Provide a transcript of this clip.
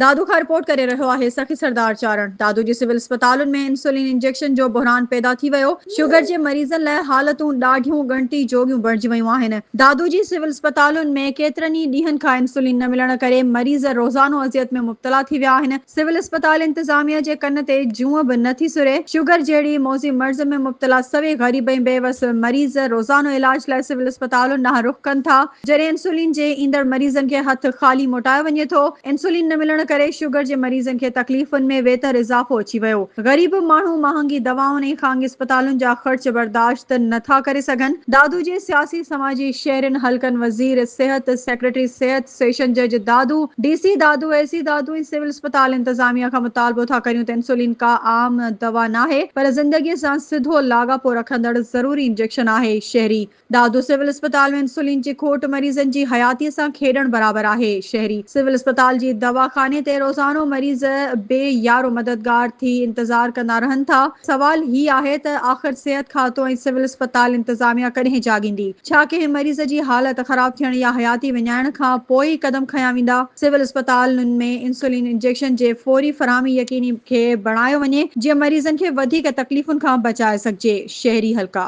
دادو کان رپورٽ ڪري رهيو آهي سخي سردار چارڻ دادو جي سول اسپتالن ۾ انسولين انجيڪشن جو بحران پيدا ٿي ويو شگر جي مريضن لاء حالتون ڏاڍيون ڳڻتي جوڳيون بڻجي ويون آهن دادو جي سول اسپتالن ۾ ڪيترن ئي ڏينهن کان انسولين نه ملڻ ڪري مريض روزانو اذيت ۾ مبتلا ٿي ويا آهن سول اسپتال انتظاميا جي ڪن تي جونء به نه ٿي سري شگر جهڙي موذي مرض ۾ مبتلا سوين غريب ۽ بي وس مريض روزانو علاج لاء سول اسپتالن ڏانهن رخ ڪن ٿا جڏهن انسولين جي ايندڙ مريضن کي هٿ خالي موٽايو وڃي ٿو، انسولين نه ملڻ ڪري شگر جي مريضن کي تڪليفن ۾ ويتر اضافو اچي ويو. غريب ماڻهو مهانگي دوائن ۽ خانگي اسپتالن جا خرچ برداشت نه ٿا ڪري سگهن. دادو جي سياسي سماجي شهرين حلقن وزير صحت، سيڪريٽري صحت، سيشن جج دادو، ڊي سي دادو، اي سي دادو ۽ سول اسپتال انتظاميا کان مطالبو ٿا ڪريون ته انسولين ڪا عام دوا ناهي پر زندگي سان سڌو لاڳاپو رکندڙ ضروري انجيڪشن آهي، شهري. دادو سول اسپتال ۾ انسولين جي کوٽ مريضن جي حياتي سان کيڏڻ برابر آهي، شهري سول اسپتال جي دواخاني تي روزانو مريض بي يارو مددگار ٿي انتظار ڪندا رهن ٿا، سوال هي آهي ته آخر صحت کاتو ۽ سول اسپتال انتظاميا ڪڏهن جاڳيندي؟ ڇا ڪنهن مريض جي حالت خراب ٿيڻ يا حياتي وڃائڻ کان پوء ئي قدم کنيا ويندا؟ سول اسپتالن ۾ انسولين انجيڪشن جي فوري فراهمي يقيني کي بڻايو وڃي جيئن مريضن کي وڌيڪ تڪليفن کان بچائي سگهجي، شهري حلقا.